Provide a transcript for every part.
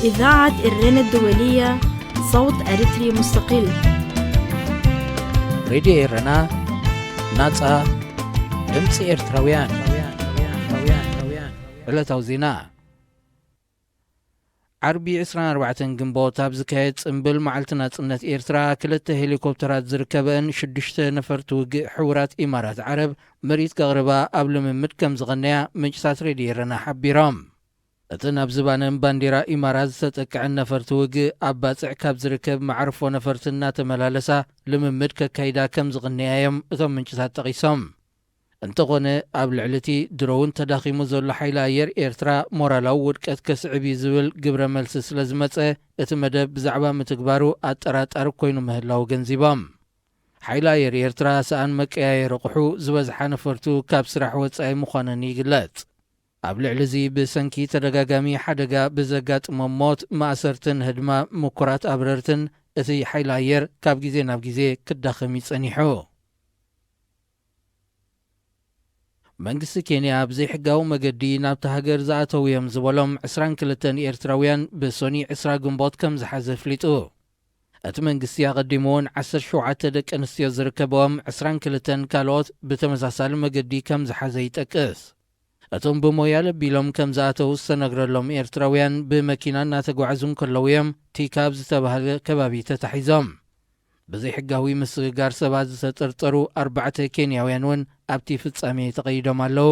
إذاعة إرينا الدولية، صوت أريتري مستقل. ሬድዮ ኤረና፣ ናጻ ድምጺ ኤርትራውያን። ዕለታዊ ዜና። ዓርቢ ዕስራን ኣርባዕተን ግንቦት ኣብ ዝካየድ ጽምብል መዓልቲ ናጽነት ኤርትራ፣ ክልተ ሄሊኮፕተራት ዝርከበን ሽዱሽተ ነፈርቲ ውግእ ሕቡራት ኢማራት ዓረብ ምርኢት ከቕርባ ኣብ ልምምድ ከም ዝቐነያ ምንጭታት ሬድዮ ኤረና ሓቢሮም። እተን ኣብ ዝባነን ባንዴራ ኢማራት ዝተጠቅዐን ነፈርቲ ውግእ ኣብ ባጽዕ ካብ ዝርከብ መዓርፎ ነፈርቲ እናተመላለሳ ልምምድ ከካይዳ ከም ዝቕነያ እዮም እቶም ምንጭታት ጠቒሶም። እንተኾነ፣ ኣብ ልዕሊ እቲ ድሮውን ተዳኺሙ ዘሎ ሓይሊ ኣየር ኤርትራ ሞራላዊ ውድቀት ከስዕብ እዩ ዝብል ግብረ መልሲ ስለ ዝመጸ፣ እቲ መደብ ብዛዕባ ምትግባሩ ኣጠራጣሪ ኮይኑ ምህላዉ ገንዚቦም። ሓይሊ ኣየር ኤርትራ ሰኣን መቀያየሪ ኣቑሑ ዝበዝሓ ነፈርቱ ካብ ስራሕ ወጻኢ ምዃነን ይግለጽ። ኣብ ልዕሊ እዚ ብሰንኪ ተደጋጋሚ ሓደጋ ብዘጋጥሞም ሞት፣ ማእሰርትን ህድማ ምኩራት ኣብረርትን እቲ ሓይሊ ኣየር ካብ ግዜ ናብ ግዜ ክዳኸም እዩ ጸኒሑ። መንግስቲ ኬንያ ብዘይሕጋዊ መገዲ ናብታ ሃገር ዝኣተዉ እዮም ዝበሎም ዕስራን ክልተን ኤርትራውያን ብሶኒ ዕስራ ግንቦት ከም ዝሓዘ ኣፍሊጡ። እቲ መንግስቲ ኣቐዲሙ እውን ዓሰርተ ሸውዓተ ደቂ ኣንስትዮ ዝርከብኦም ዕስራን ክልተን ካልኦት ብተመሳሳሊ መገዲ ከም ዝሓዘ ይጠቅስ። እቶም ብሞያል ኣቢሎም ከም ዝኣተዉ ዝተነግረሎም ኤርትራውያን ብመኪና እናተጓዕዙ እንከለዉ እዮም ቲካ ኣብ ዝተባህለ ከባቢ ተታሒዞም። ብዘይሕጋዊ ምስግጋር ሰባት ዝተጠርጠሩ ኣርባዕተ ኬንያውያን እውን ኣብቲ ፍጻሜ ተቐይዶም ኣለዉ።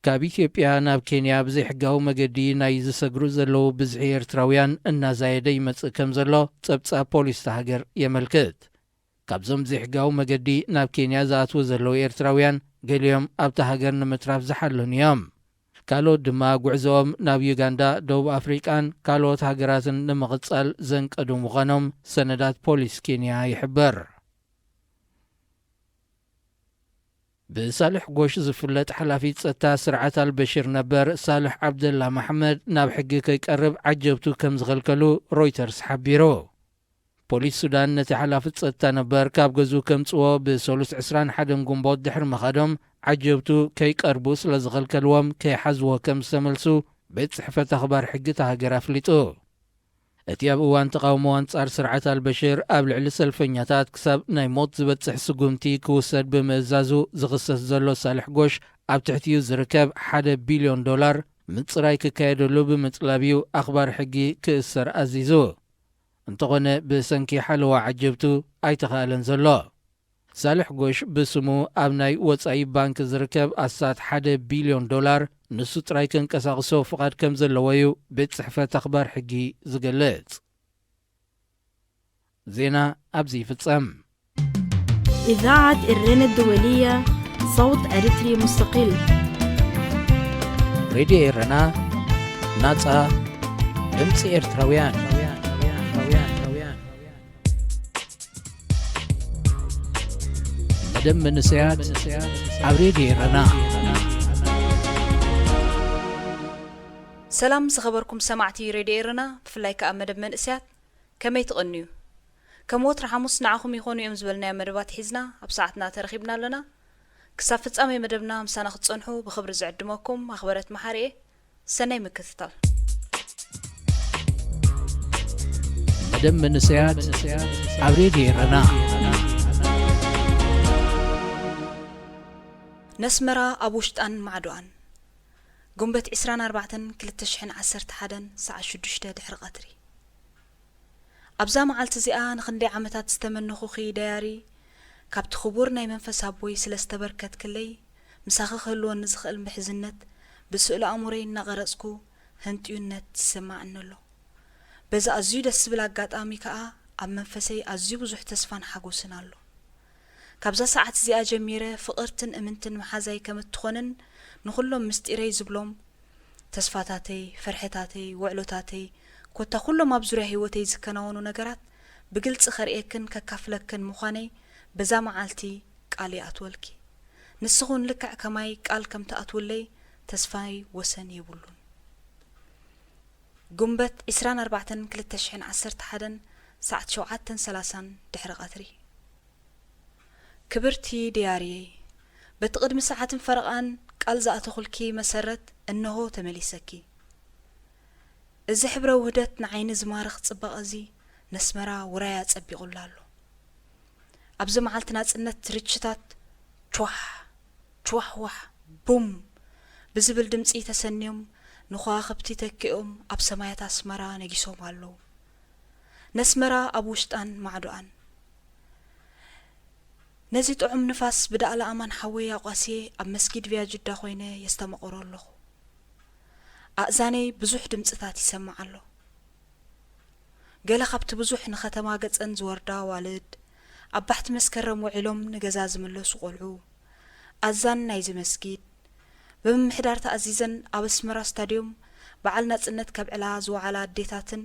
ካብ ኢትዮጵያ ናብ ኬንያ ብዘይሕጋዊ መገዲ ናይ ዝሰግሩ ዘለዉ ብዝሒ ኤርትራውያን እናዛየደ ይመጽእ ከም ዘሎ ጸብጻብ ፖሊስ እታ ሃገር የመልክት። ካብዞም ብዘይሕጋዊ መገዲ ናብ ኬንያ ዝኣትዉ ዘለዉ ኤርትራውያን፣ ገሊኦም ኣብታ ሃገር ንምትራፍ ዝሓለኑ እዮም። ካልኦት ድማ ጉዕዞኦም ናብ ዩጋንዳ፣ ደቡብ ኣፍሪቃን ካልኦት ሃገራትን ንምቕጻል ዘንቀዱ ምዃኖም ሰነዳት ፖሊስ ኬንያ ይሕብር። ብሳልሕ ጎሽ ዝፍለጥ ሓላፊ ጸጥታ ስርዓት ኣልበሽር ነበር ሳልሕ ዓብደላ መሓመድ ናብ ሕጊ ከይቀርብ ዓጀብቱ ከም ዝኸልከሉ ሮይተርስ ሓቢሩ። ፖሊስ ሱዳን ነቲ ሓላፊ ጸጥታ ነበር ካብ ገዝኡ ከምጽዎ ብሰሉስ ዕስራን ሓደን ግንቦት ድሕሪ ምኻዶም ዓጀብቱ ከይቀርቡ ስለ ዝኸልከልዎም ከይሓዝዎ ከም ዝተመልሱ ቤት ጽሕፈት ኣኽባር ሕጊ እታ ሃገር ኣፍሊጡ። እቲ ኣብ እዋን ተቓውሞ ኣንጻር ስርዓት ኣልበሽር ኣብ ልዕሊ ሰልፈኛታት ክሳብ ናይ ሞት ዝበጽሕ ስጉምቲ ክውሰድ ብምእዛዙ ዝኽሰስ ዘሎ ሳልሕ ጎሽ፣ ኣብ ትሕቲኡ ዝርከብ ሓደ ቢልዮን ዶላር ምጽራይ ክካየደሉ ብምጥላብ እዩ ኣኽባር ሕጊ ክእሰር ኣዚዙ። እንተኾነ፣ ብሰንኪ ሓለዋ ዓጀብቱ ኣይተኻእለን ዘሎ። ሳልሕ ጎሽ ብስሙ ኣብ ናይ ወጻኢ ባንክ ዝርከብ ኣስታት ሓደ ቢልዮን ዶላር ንሱ ጥራይ ከንቀሳቕሶ ፍቓድ ከም ዘለዎ እዩ ቤት ጽሕፈት ኣኽባር ሕጊ ዝገልጽ። ዜና ኣብዚ ይፍጸም። إذاعة إرينا الدولية، صوت أريتري مستقل. ሬድዮ ኤረና፣ ናጻ ድምጺ ኤርትራውያን። መደብ መንእሰያት ኣብ ሬድዮ ኤረና። ሰላም ዝኸበርኩም ሰማዕቲ ሬድዮ ኤረና፣ ብፍላይ ከኣ መደብ መንእሰያት፣ ከመይ ትቕንዩ? ከም ወትሩ ሓሙስ ንዓኹም ይኾኑ እዮም ዝበልናዮ መደባት ሒዝና ኣብ ሰዓትና ተረኺብና ኣለና። ክሳብ ፍጻሜ መደብና ምሳና ክትጸንሑ ብኽብሪ ዝዕድመኩም ኣኽበረት መሓሪ እየ። ሰናይ ምክትታል። መደብ መንእሰያት ኣብ ሬድዮ ኤረና። ነስመራ ኣብ ውሽጣን ማዕዶኣን። ጉንበት ዕስራን ኣርባዕተን ክልተ ሽሕን ዓሰርተ ሓደን ሰዓት ሽዱሽተ ድሕሪ ቀትሪ። ኣብዛ መዓልቲ እዚኣ ንኽንደይ ዓመታት ዝተመነኹኺ ዳያሪ፣ ካብቲ ክቡር ናይ መንፈስ ኣቦይ ስለ ዝተበርከትክለይ፣ ምሳኺ ክህልወኒ ዝኽእል ምሕዝነት ብስእሊ ኣእምሮይ እናቐረጽኩ ህንጥዩነት ይስማዓኒ ኣሎ። በዚ ኣዝዩ ደስ ዝብል ኣጋጣሚ ከኣ ኣብ መንፈሰይ ኣዝዩ ብዙሕ ተስፋን ሓጎስን ኣሎ። ካብዛ ሰዓት እዚኣ ጀሚረ ፍቕርትን እምንትን መሓዛይ ከም እትኾንን ንኹሎም ምስጢረይ ዝብሎም ተስፋታተይ፣ ፍርሕታተይ፣ ውዕሎታተይ፣ ኮታ ኩሎም ኣብ ዙርያ ህይወተይ ዝከናወኑ ነገራት ብግልጺ ከርእየክን ከካፍለክን ምዃነይ በዛ መዓልቲ ቃል ይኣትወልኪ። ንስኹን ልክዕ ከማይ ቃል ከም ትኣትውለይ ተስፋይ ወሰን የብሉን። ጉንበት ዕስራን ኣርባዕተን ክልተ ሽሕን ዓሰርተ ሓደን ሰዓት ሸውዓተን ሰላሳን ድሕሪ ቀትሪ። ክብርቲ ዲያርየይ፣ በቲ ቅድሚ ሰዓትን ፈረቓን ቃል ዝኣተኹልኪ መሰረት እንሆ ተመሊሰኪ። እዚ ሕብረ ውህደት ንዓይኒ ዝማርኽ ጽባቐ እዚ ነስመራ ውራይ ኣጸቢቑላ ኣሎ። ኣብዚ መዓልቲ ናጽነት ርችታት ችዋሕ፣ ችዋሕዋሕ፣ ቡም ብዝብል ድምጺ ተሰንዮም ንኸዋኽብቲ ተኪኦም ኣብ ሰማያት ኣስመራ ነጊሶም ኣለዉ። ነስመራ ኣብ ውሽጣን ማዕዶኣን። ነዚ ጥዑም ንፋስ ብዳእላ ኣማን ሓወይ ኣቋስየ ኣብ መስጊድ ቪያ ጅዳ ኮይነ የስተማቕሮ ኣለኹ። ኣእዛነይ ብዙሕ ድምጽታት ይሰምዕ ኣሎ። ገለ ካብቲ ብዙሕ ንኸተማ ገጸን ዝወርዳ ኣዋልድ፣ ኣብ ባሕቲ መስከረም ውዒሎም ንገዛ ዝምለሱ ቆልዑ፣ ኣዛን ናይዚ መስጊድ፣ ብምምሕዳር ተኣዚዘን ኣብ ኣስመራ ስታድዮም በዓል ናጽነት ከብዕላ ዝወዓላ ኣዴታትን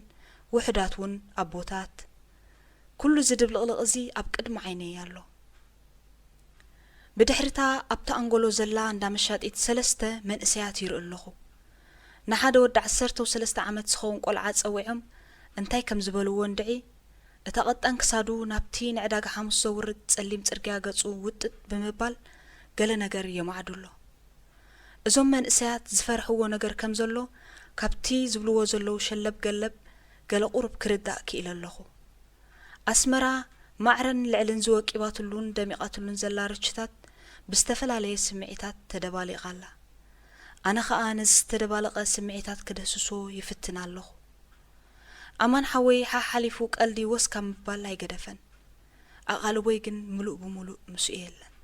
ውሑዳት እውን ኣቦታት፣ ኩሉ እዚ ድብልቕልቕ እዚ ኣብ ቅድሚ ዓይነይ ኣሎ። ብድሕሪታ ኣብታ ኣንጎሎ ዘላ እንዳ መሻጢት ሰለስተ መንእሰያት ይርኢ ኣለኹ። ንሓደ ወዲ ዓሰርተው ሰለስተ ዓመት ዝኸውን ቆልዓ ጸዊዖም እንታይ ከም ዝበልዎ እንድዒ፣ እታ ቀጣን ክሳዱ ናብቲ ንዕዳጋ ሓሙስ ዘውርድ ጸሊም ጽርግያ ገጹ ውጥጥ ብምባል ገለ ነገር የማዕዱ ኣሎ። እዞም መንእሰያት ዝፈርሕዎ ነገር ከም ዘሎ ካብቲ ዝብልዎ ዘለዉ ሸለብ ገለብ ገለ ቁሩብ ክርዳእ ክኢለ ኣለኹ። ኣስመራ ማዕረን ልዕልን ዝወቂባትሉን ደሚቓትሉን ዘላ ርችታት ብዝተፈላለየ ስምዒታት ተደባሊቓ ኣላ። ኣነ ኸኣ ነዚ ዝተደባለቐ ስምዒታት ክደህስሶ ይፍትን ኣለኹ። ኣማን ሓወይ ሓሓሊፉ ቀልዲ ወስ ካብ ምባል ኣይገደፈን። ኣቓልቦይ ግን ምሉእ ብምሉእ ምስኡ የለን።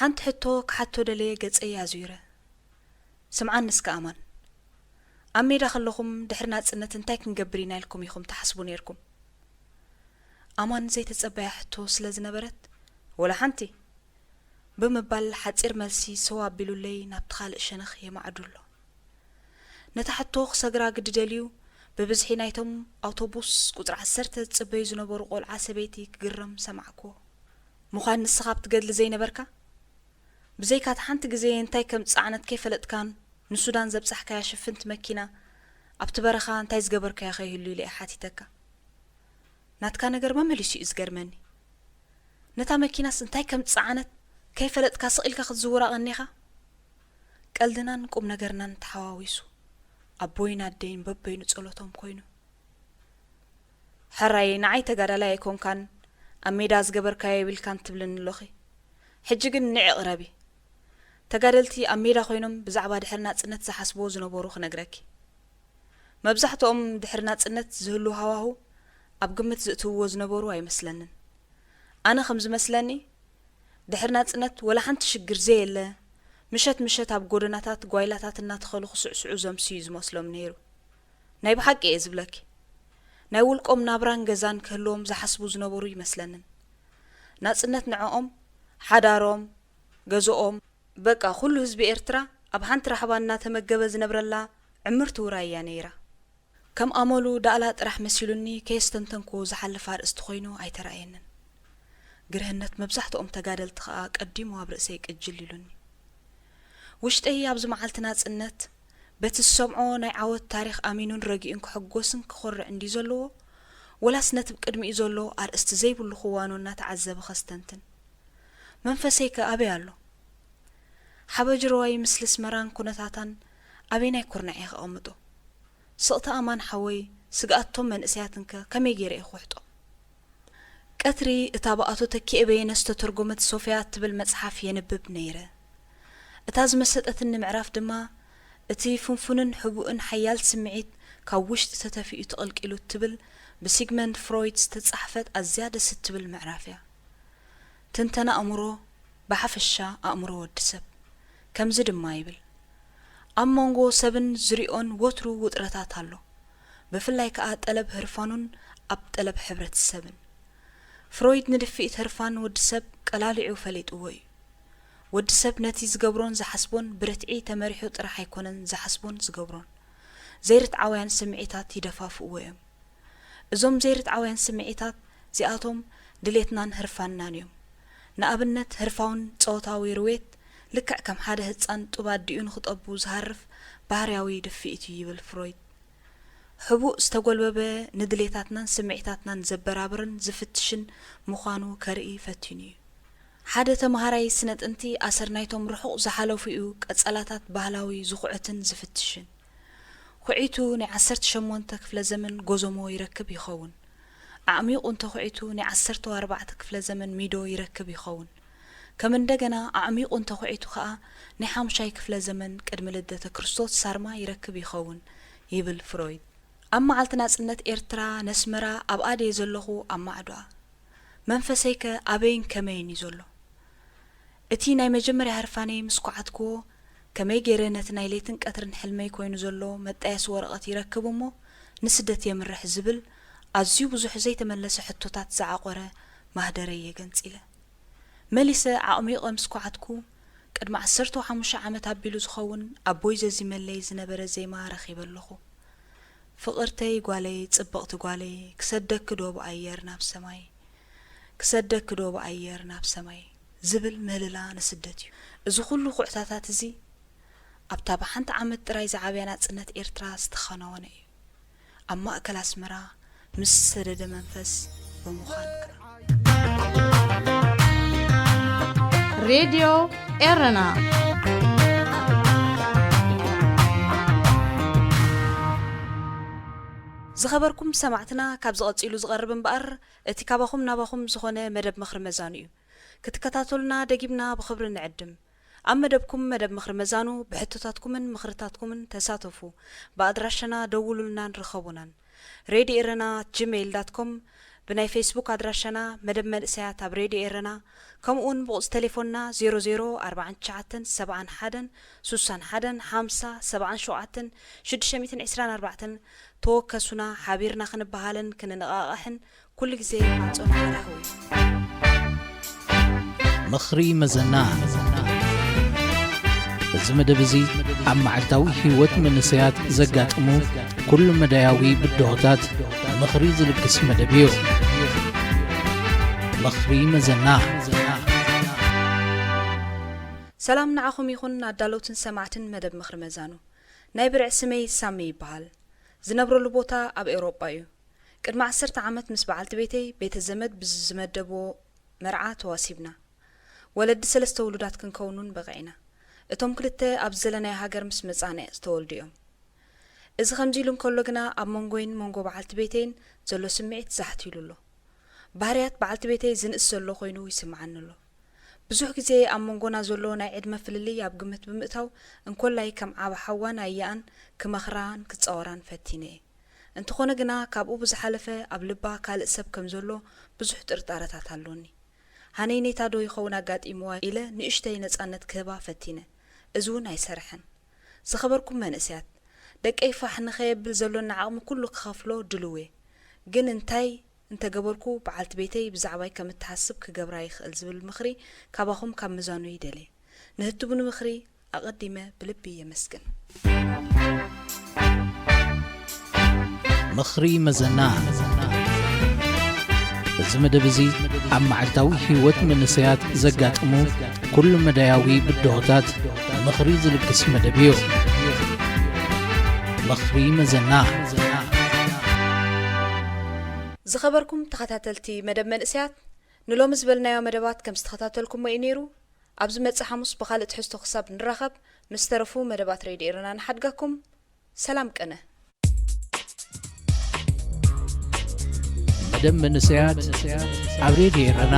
ሓንቲ ሕቶ ክሓቶ ደለየ ገጸይ ኣዙይረ። ስምዓኒ እስከ ኣማን፣ ኣብ ሜዳ ከለኹም ድሕሪ ናጽነት እንታይ ክንገብር ኢና ኢልኩም ኢኹም ትሓስቡ ነይርኩም? ኣማን ዘይተጸበያ ሕቶ ስለ ዝነበረት፣ ወላ ሓንቲ ብምባል ሓጺር መልሲ ሰው ኣቢሉለይ ናብቲ ካልእ ሸነኽ የማዕዱ ኣሎ። ነታ ሕቶ ክሰግራ ግዲ ደልዩ ብብዝሒ ናይቶም ኣውቶቡስ ቁጽሪ ዓሰርተ ዝጽበዩ ዝነበሩ ቆልዓ ሰበይቲ ክግረም ሰማዕክዎ። ምዃን ንስኻ ኣብ ትገድሊ ዘይነበርካ? ብዘይካ እቲ ሓንቲ ግዜ እንታይ ከም ዝጸዓነት ከይፈለጥካን ንሱዳን ዘብጻሕካያ ሽፍንቲ መኪና ኣብቲ በረኻ እንታይ ዝገበርካዮ ከይህሉ ኢለ እየ ሓቲተካ። ናትካ ነገር መመሊሱ እዩ ዝገርመኒ። ነታ መኪናስ እንታይ ከም ዝጸዓነት ከይፈለጥካ ስቕ ኢልካ ክትዝውራ ቀኒኻ? ቀልድናን ቁም ነገርናን ተሓዋዊሱ ኣቦይን ኣደይን በበይኑ ጸሎቶም ኮይኑ። ሕራይ ንዓይ ተጋዳላይ ኣይኮንካን ኣብ ሜዳ ዝገበርካዮ የብልካን ትብልኒ ኣሎኺ። ሕጂ ግን ንዒ ቅረቢ። ተጋደልቲ ኣብ ሜዳ ኮይኖም ብዛዕባ ድሕሪ ናጽነት ዝሓስብዎ ዝነበሩ ክነግረኪ። መብዛሕትኦም ድሕሪ ናጽነት ዝህሉ ሃዋሁ ኣብ ግምት ዝእትውዎ ዝነበሩ ኣይመስለንን። ኣነ ከም ዝመስለኒ ድሕሪ ናጽነት ወላ ሓንቲ ሽግር ዘየለ፣ ምሸት ምሸት ኣብ ጎደናታት ጓይላታት እናተኸሉ ክስዕስዑ ዘምስዩ ዝመስሎም ነይሩ። ናይ ብሓቂ እየ ዝብለኪ። ናይ ውልቆም ናብራን ገዛን ክህልዎም ዝሓስቡ ዝነበሩ ይመስለንን። ናጽነት ንዕኦም፣ ሓዳሮም፣ ገዝኦም፣ በቃ ኩሉ ህዝቢ ኤርትራ ኣብ ሓንቲ ራሕባ እናተመገበ ዝነብረላ ዕምርቲ ውራይ እያ ነይራ። ከም ኣመሉ ዳእላ ጥራሕ መሲሉኒ ከየስተንተንኩ ዝሓልፍ ኣርእስቲ ኮይኑ ኣይተራእየንን። ግርህነት መብዛሕትኦም ተጋደልቲ ከኣ ቀዲሙ ኣብ ርእሰይ ቅጅል ኢሉኒ። ውሽጠይ ኣብዚ መዓልቲ ናጽነት በቲ ዝሰምዖ ናይ ዓወት ታሪኽ ኣሚኑን ረጊኡን ክሕጎስን ክኾርዕ እንድዩ ዘለዎ፣ ወላስ ነቲ ብቅድሚኡ ዘሎ ኣርእስቲ ዘይብሉ ክዋኑ እናተዓዘበ ከስተንትን? መንፈሰይከ ኣበይ ኣሎ? ሓበጅሮዋይ ምስሊ ኣስመራን ኩነታታን ኣበየናይ ኩርናዕ እየ ከቐምጦ? ስቕታ ኣማን ሓወይ፣ ስግኣቶም መንእሰያትንከ ከመይ ገይረ እየ ክውሕጦ? ቀትሪ እታ ብኣቶ ተኪኤ በየነ ዝተተርጎመት ሶፍያ እትብል መጽሓፍ የንብብ ነይረ። እታ ዝመሰጠትኒ ምዕራፍ ድማ፣ እቲ ፍንፉንን ሕቡእን ሓያል ስምዒት ካብ ውሽጢ ተተፊኡ ተቐልቂሉ እትብል ብሲግመንድ ፍሮይድ ዝተጻሕፈት ኣዝያ ደስ እትብል ምዕራፍ እያ። ትንተና ኣእምሮ ብሓፈሻ ኣእምሮ ወዲ ሰብ ከምዚ ድማ ይብል፣ ኣብ መንጎ ሰብን ዝሪኦን ወትሩ ውጥረታት ኣሎ፣ ብፍላይ ከኣ ጠለብ ህርፋኑን ኣብ ጠለብ ሕብረተሰብን። ፍሮይድ ንድፍኢት ህርፋን ወዲ ሰብ ቀላሊዑ ፈሊጥዎ እዩ። ወዲ ሰብ ነቲ ዝገብሮን ዝሓስቦን ብርትዒ ተመሪሑ ጥራሕ ኣይኮነን ዝሓስቦን ዝገብሮን። ዘይርትዓውያን ስምዒታት ይደፋፍእዎ እዮም። እዞም ዘይርትዓውያን ስምዒታት እዚኣቶም ድሌትናን ህርፋንናን እዮም። ንኣብነት ህርፋውን ጾታዊ ርዌት ልክዕ ከም ሓደ ህጻን ጡብ ኣዲኡ ንኽጠቡ ዝሃርፍ ባህርያዊ ድፍኢት እዩ ይብል ፍሮይድ። ሕቡእ ዝተጎልበበ ንድሌታትናን ስምዒታትናን ዘበራብርን ዝፍትሽን ምዃኑ ከርኢ ፈቲኑ እዩ። ሓደ ተመሃራይ ስነ ጥንቲ ኣሰር ናይቶም ርሑቕ ዝሓለፉ እዩ ቀጸላታት ባህላዊ ዝኹዕትን ዝፍትሽን። ኩዒቱ ናይ ዓሰርተ ሸሞንተ ክፍለ ዘመን ጎዞሞ ይረክብ ይኸውን። ኣዕሚቑ እንተ ኩዒቱ ናይ ዓሰርተ ኣርባዕተ ክፍለ ዘመን ሚዶ ይረክብ ይኸውን። ከም እንደገና ኣዕሚቑ እንተ ኩዒቱ ኸኣ ናይ ሓሙሻይ ክፍለ ዘመን ቅድሚ ልደተ ክርስቶስ ሳርማ ይረክብ ይኸውን ይብል ፍሮይድ። ኣብ መዓልቲ ናጽነት ኤርትራ ነስመራ ኣብ ኣደየ ዘለኹ ኣብ ማዕዶኣ መንፈሰይከ ኣበይን ከመይን እዩ ዘሎ? እቲ ናይ መጀመርያ ህርፋነይ ምስ ኳዓትክዎ ከመይ ገይረ ነቲ ናይ ለይትን ቀትርን ሕልመይ ኮይኑ ዘሎ መጣየሲ ወረቐት ይረክብ እሞ ንስደት የምርሕ ዝብል ኣዝዩ ብዙሕ ዘይተመለሰ ሕቶታት ዝዓቖረ ማህደረይ እየ ገንጺለ። መሊሰ ኣዕሚቐ ምስ ኳዓትኩ ቅድሚ ዓሰርተ ሓሙሽተ ዓመት ኣቢሉ ዝኸውን ኣቦይ ዘዚመለይ ዝነበረ ዜማ ረኺበ ኣለኹ። ፍቕርተይ ጓለይ ጽብቕቲ ጓለይ ክሰደኪ ዶ ብኣየር ናብ ሰማይ ክሰደኪ ዶ ብኣየር ናብ ሰማይ ዝብል ምህልላ ንስደት እዩ። እዚ ኩሉ ኩዕታታት እዚ ኣብታ ብሓንቲ ዓመት ጥራይ ዝዓብያ ናጽነት ኤርትራ ዝተኸናወነ እዩ። ኣብ ማእከል ኣስመራ ምስ ሰደደ መንፈስ ብምዃን ከኣ። ሬድዮ ኤረና። ዝኸበርኩም ሰማዕትና፣ ካብዚ ቀጺሉ ዝቐርብ እምበኣር እቲ ካባኹም ናባኹም ዝኾነ መደብ ምኽሪ መዛኑ እዩ። ክትከታተሉና ደጊምና ብኽብሪ ንዕድም። ኣብ መደብኩም መደብ ምኽሪ መዛኑ ብሕቶታትኩምን ምኽርታትኩምን ተሳተፉ። ብኣድራሻና ደውሉልናን ርኸቡናን። ሬድዮ ኤረና ኣት ጂሜይል ዳት ኮም፣ ብናይ ፌስቡክ ኣድራሻና መደብ መንእሰያት ኣብ ሬድዮ ኤረና፣ ከምኡውን ብቑጽሪ ቴሌፎንና ዜሮ ዜሮ ኣርባዓን ትሽዓተን ሰብዓን ሓደን ስሳን ሓደን ሓምሳ ሰብዓን ሸውዓተን ሽዱሽተ ሚእትን ዕስራን ኣርባዕተን ተወከሱና። ሓቢርና ክንበሃልን ክንነቓቓሕን ኩሉ ግዜ ማዕጾና መራህዊ እዩ። ምኽሪ መዘና። እዚ መደብ እዚ ኣብ መዓልታዊ ህይወት መንእሰያት ዘጋጥሙ ኩሉ መዳያዊ ብድሆታት ምኽሪ ዝልግስ መደብ እዩ። ምኽሪ መዘና። ሰላም ንዓኹም ይኹን ኣዳለውትን ሰማዕትን መደብ ምኽሪ መዛኑ። ናይ ብርዕ ስመይ ሳሚ ይበሃል። ዝነብረሉ ቦታ ኣብ ኤውሮጳ እዩ። ቅድሚ ዓሰርተ ዓመት ምስ በዓልቲ ቤተይ ቤተ ዘመድ ብዝመደብዎ መርዓ ተዋሲብና። ወለዲ ሰለስተ ውሉዳት ክንከውን እውን በቒዕና። እቶም ክልተ ኣብ ዝደለናዮ ሃገር ምስ መጻእና ዝተወልዱ እዮም። እዚ ከምዚ ኢሉ እንከሎ ግና ኣብ መንጎይን መንጎ በዓልቲ ቤተይን ዘሎ ስምዒት ዛሕት ኢሉ ኣሎ። ባህርያት በዓልቲ ቤተይ ዝንእስ ዘሎ ኮይኑ ይስምዓኒ ኣሎ። ብዙሕ ግዜ ኣብ መንጎና ዘሎ ናይ ዕድመ ፍልልይ ኣብ ግምት ብምእታው እንኮላይ ከም ዓቢ ሓዋን ኣያኣን ክመኽራን ክጻወራን ፈቲነ እየ። እንተኾነ ግና ካብኡ ብዝሓለፈ ኣብ ልባ ካልእ ሰብ ከም ዘሎ ብዙሕ ጥርጣረታት ኣሎኒ። ሃነይነይታ ዶ ይኸውን ኣጋጢምዋ ኢለ ንእሽተይ ነጻነት ክህባ ፈቲነ። እዚ እውን ኣይሰርሐን። ዝኸበርኩም መንእሰያት፣ ደቀይ ፋሕ ንኸየብል ዘሎኒ ዓቕሚ ኩሉ ክኸፍሎ ድልው እየ። ግን እንታይ እንተገበርኩ በዓልቲ ቤተይ ብዛዕባይ ከም እትሓስብ ክገብራ ይኽእል ዝብል ምኽሪ ካባኹም ካብ ምዛኑ ይደልየ። ንህትቡኒ ምኽሪ ኣቐዲመ ብልቢ የመስግን። ምኽሪ መዘና። እዚ መደብ እዚ ኣብ መዓልታዊ ህይወት መንእሰያት ዘጋጥሙ ኩሉ መዳያዊ ብድሆታት ምኽሪ ዝልግስ መደብ እዩ። ምኽሪ መዘና። ዝኸበርኩም ተኸታተልቲ መደብ መንእሰያት፣ ንሎሚ ዝበልናዮ መደባት ከም ዝተኸታተልኩሞ እዩ ነይሩ። ኣብ ዝመጽእ ሓሙስ ብኻልእ ትሕዝቶ ክሳብ ንራኸብ፣ ምስ ተረፉ መደባት ሬድዮ ኤረና ንሓድገኩም። ሰላም ቅነ። መደብ መንእሰያት ኣብ ሬድዮ ኤረና።